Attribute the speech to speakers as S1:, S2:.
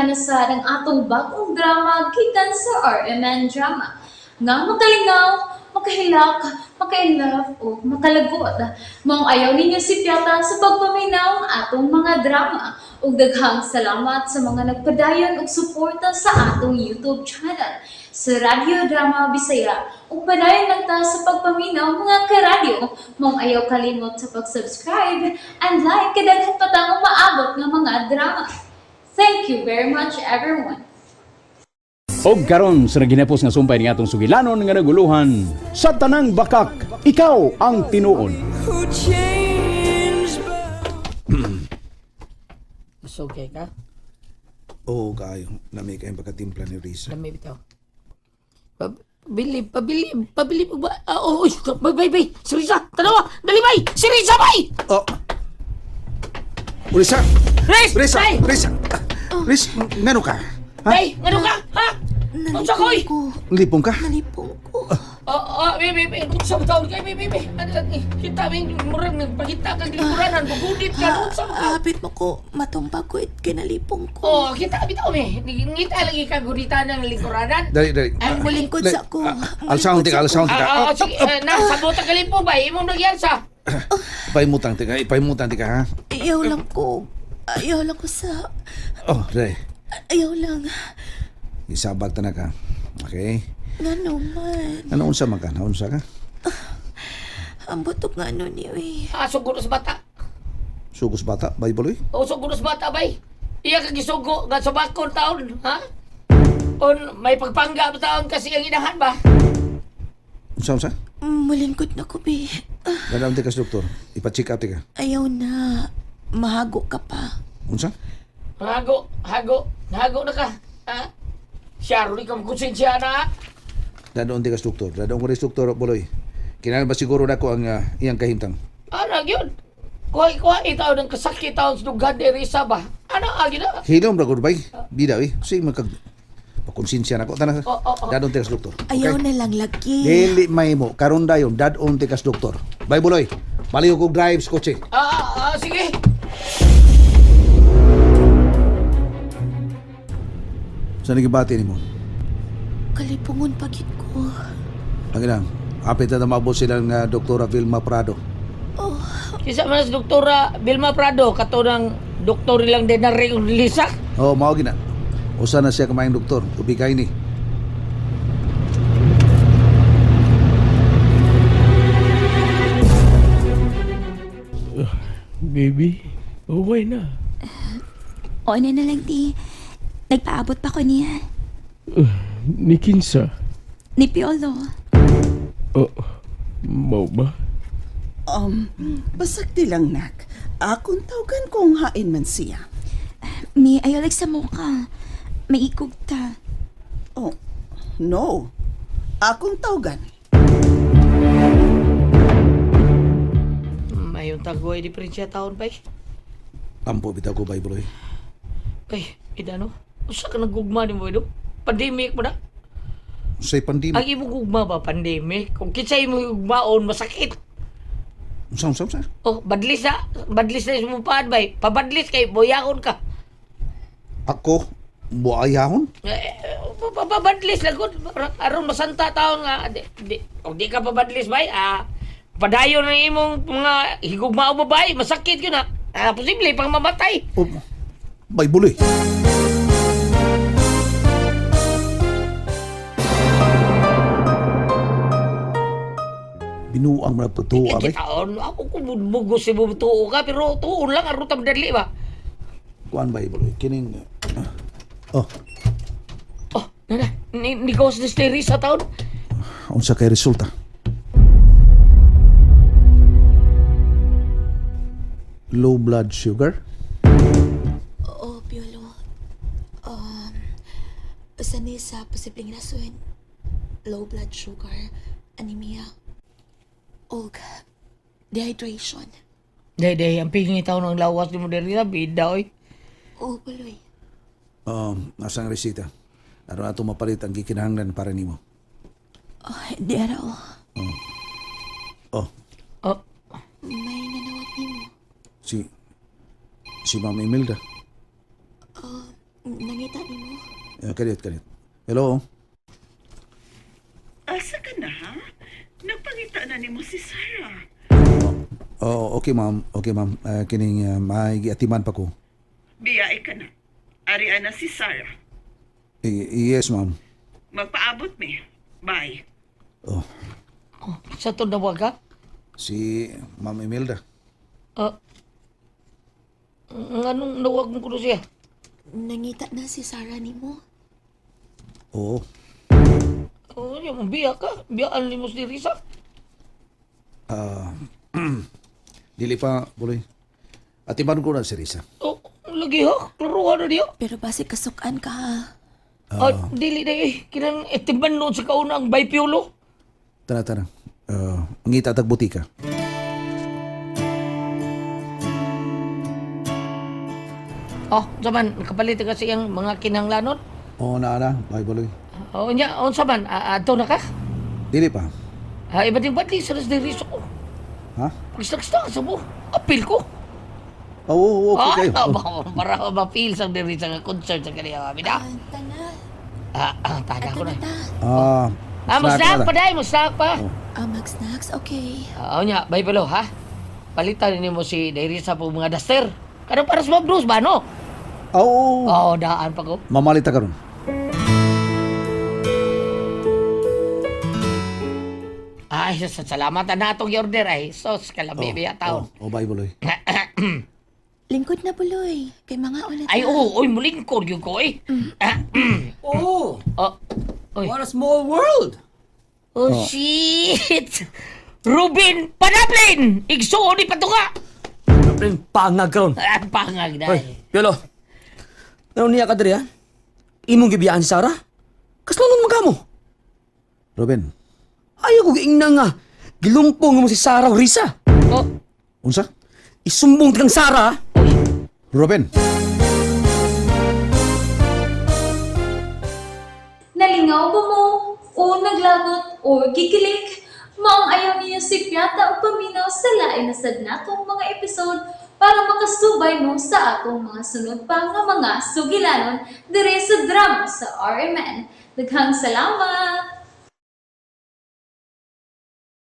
S1: na sad ang atong bagong drama gikan sa RMN Drama. Nga makalingaw, makahilak, maka-inlove o makalagot. Maong ayaw ninyo sipyata sa pagpaminaw ang atong mga drama. Ug daghang salamat sa mga nagpadayon og suporta sa atong YouTube channel sa Radyo Drama Bisaya. Ug padayon lang ta sa pagpaminaw, mga karadyo. Maong ayaw kalimot sa pag-subscribe and like kay daghan pa tang umaabot nga mga drama. Thank you very much, everyone.
S2: Og karon sa naginapos nga sumpay ning atong sugilanon nga naguluhan sa tanang bakak, ikaw ang tinuod.
S3: Busog kay ka?
S4: Oo, kaayo. Lami kayong pagkatimpla ni Risa.
S3: Lami bitaw. Pabili, pabili, pabili po ba? Ah, oh, uy, bay, bay, bay. Si Risa, tanawa, dali bay! Si Risa, bay!
S4: Oh! Risa!
S3: Riz!
S4: Risa!
S3: Bay!
S4: Risa! Riz, ngano ka? Ha?
S3: Bay, ngano ka? Ha? Unsa koy?
S5: ko.
S4: Lipong ka?
S5: Nalipong ko.
S3: Oh, oh, bay, bay, bay. Unsa ba taon kay, bay, bay, bay? Ano lang, eh, kita, bay, murag, nagpakita kang lingkuranan, bugunit ka, unsa ba ka?
S5: Hapit mo ko, matumbag ko it kinalipong ko.
S3: Oh, kita, bitaw, bay. Ngita lagi ka gunitan ng lingkuranan.
S4: Dali, dali.
S3: Ay,
S5: Mulingkod sa ko.
S4: Alsahon tika, alsahon tika.
S3: Ah, ah, sige, na, sabot ang kalipo, bay. Imong nagyansa.
S4: Ipahimutang tika, ipahimutang tika, ha?
S5: Ayaw lang ko. Ayaw lang ko sa...
S4: Oh, dali.
S5: Ayaw lang.
S4: Isabag ta na ka. Okay?
S5: Nga naman.
S4: Ano unsa man ka? Naunsa ka?
S5: Ang butok nga ano niyo eh.
S3: Ah, sugo sa bata.
S4: Sugos bata, Bible, eh.
S3: O sugo sa bata, bay. Iya ka gisugo nga sa bakon taon, ha? On may pagpangga ba taon kasi ang inahan ba?
S4: Unsa, unsa?
S5: Mulingkod na ko, be.
S4: Dalaw tika sa doktor. Ipa-check up tika.
S5: Ayaw na. Mahago ka pa.
S4: Unsa?
S3: Hago, hago, hago na ka. Ha? Siya rin ka konsensya na.
S4: Dadon tika sa doktor. Dadon ko rin sa doktor, Boloy. Kinahanglan ba siguro na ko ang iyang kahimtang?
S3: Ano yun? Kuha, kuha, itaw ng kasakit taon sa dughan ni Risa ba? Ano, agi na?
S4: Hilom ra gud bay. Bida eh. Sige magkag pakonsensya na ko tanan.
S3: Oh, oh, oh.
S4: Dadon tikas doktor.
S5: Ayaw na lang lagi.
S4: Dili may mo karon dayon dadon tikas doktor. Bay Buloy. Baliw kog drive sa kotse.
S3: Ah, ah, ah, sige.
S4: Sa nagibati nimo?
S5: Kalipungon pagit ko.
S4: Ang ina, apit na maabot silang Doktora Vilma Prado.
S5: Oh,
S3: Kisa man sa doktora Vilma Prado, kato ng doktor lang din na rin Lisa.
S4: Oh, mao gina. Usa na siya kamayong doktor, ubigay ni.
S6: Baby, okay na.
S7: Oo na na lang, di. Nagpaabot pa ko niya.
S6: Ni Kinsa.
S7: Ni Piolo.
S6: Oh, mau ba?
S8: Basag di lang, nak. Akong tawgan kung hain man siya.
S7: Mi, ayaw lang sa mukha. Maikog ta.
S8: Oh, no. Akong tawgan.
S3: Mayong tagoy di prinsya taon bay.
S4: Ampo bitaw ko bay Buloy.
S3: Ay, idano. Usa ka nagugma ni mo ito? Pandemic mo na?
S4: Say pandemic.
S3: Ang imong gugma ba pandemic? Kung kinsa imong gugmaon masakit.
S4: Unsa unsa unsa?
S3: Oh, badlis na, badlis na imong paad bay. Pabadlis kay boyakon ka.
S4: Ako buayahon?
S3: Eh, pabadlis lang gud aron masanta taon nga di, di, kung di ka pabadlis bay, ah padayon ang imong mga higugmao babae, masakit yun ah. Ah, posible pang mamatay.
S4: Oh, bay Buloy. Binuang mo na pagtuwa, bay.
S3: Taon, ako kung mugos si tuo ka pero tuon lang aron tam dali ba.
S4: Kuan bay Buloy. Kining oh,
S3: Oh, nana, ni ni Ghost ni sa taon.
S4: unsa kay resulta? Low blood sugar?
S5: oo, Piolo. Usa ni sa posibleng rason. Low blood sugar, anemia, og dehydration.
S3: Day, day, ang pingi taon ng lawas ni mo diri sa bida, oy.
S5: Oo, Buloy.
S4: Nasa ang resita. Aron ato mapalit ang gikinahanglan para nimo.
S5: Oh, di araw.
S4: Oh,
S3: Oh,
S5: May nanawag nimo.
S4: si Ma'am Imelda.
S5: Nangita
S4: Kadiyot, kadiyot. Hello?
S8: Asa ka na ha? Nagpangita na nimo si Sarah.
S4: Oh, okay ma'am. Okay ma'am. Kining may giatiman pa ko.
S8: Biyae ka na. Arian na si Sarah.
S4: Yes ma'am.
S8: Magpaabot mi. Bye.
S4: Oh,
S3: Sa to nawag ka?
S4: si Ma'am Imelda.
S3: Ah, anong nawag mo ko siya?
S5: Nangita na si Sarah nimo.
S4: Oo.
S3: Oh, yung biya ka. Biyaan ni mo si Risa.
S4: Ah, dili pa, Buloy. Atiman ko na si Risa.
S3: Oh, lagi ha. Klaruhan na niya.
S5: Pero basi kasukan ka ha.
S3: Ah, dili na eh. Kinang itiman noon sa kauna ang baypiulo.
S4: Tara, tara. Ngita tag butika.
S3: Oh, zaman, nakapalit ka sa iyang mga kinanglanon.
S4: Oo, na na. Bye, Buloy.
S3: Oh, nya, unsa man, adto na ka?
S4: Dili pa.
S3: Ah, iba din badli sa diri sa ko.
S4: Ha?
S3: Pagsak-sak sa mo. Apil ko.
S4: Oo, oh, okay kayo.
S3: Ah,
S4: Oh.
S3: para ma-feel sa diri sa concert sa kaniya. Bida.
S5: Ah, tana.
S3: Ah, taga
S5: Ato
S3: ko
S5: na
S3: na.
S5: ta.
S4: Ah,
S3: Ah,
S4: snack
S3: mo-snack
S4: na.
S3: pa dai, mo-snack pa.
S4: Oh.
S5: Ah, mag-snacks? Okay.
S3: Ah, nya, bay palo ha. Palitan nimo si Dairisa po mga duster. Kanang para sa Bruce ba no?
S4: Oo.
S3: Oh, daan pa ko.
S4: Mamalit ta karon.
S3: Ay, sa salamat na atong order ay. Sos kalami biya taon.
S4: Oh, oh, bye, Buloy.
S5: Lingkod na buloy. Kay mga ulit
S3: Ay,
S5: na.
S3: oo, oy, mulingkod yun ko eh. Ah,
S9: Oh,
S3: oh, oy.
S9: what a small world!
S3: Oh, shit! Ruben Panaplin! Igsuon ni patunga!
S9: Kaprin, pangag karon.
S3: Ah, pangag na
S9: Hoy,
S3: eh.
S9: Piolo. Ano niya ka diri ha? Imong gibiyaan si Sarah? Kaslonon man kamo.
S4: Ruben,
S9: Ayaw ko giingna nga. Gilumpong mo si Sarah o Risa.
S3: Oh,
S4: unsa?
S9: Isumbong kang Sarah. ha?
S4: Ruben.
S1: Nalingaw ba mo? O naglagot o gikilig? Maong ayaw niyo si Piata o paminaw sa lain na sad natong mga episode para makasubay mo sa atong mga sunod pa nga mga sugilanon dire sa drama sa RMN. Daghang salamat!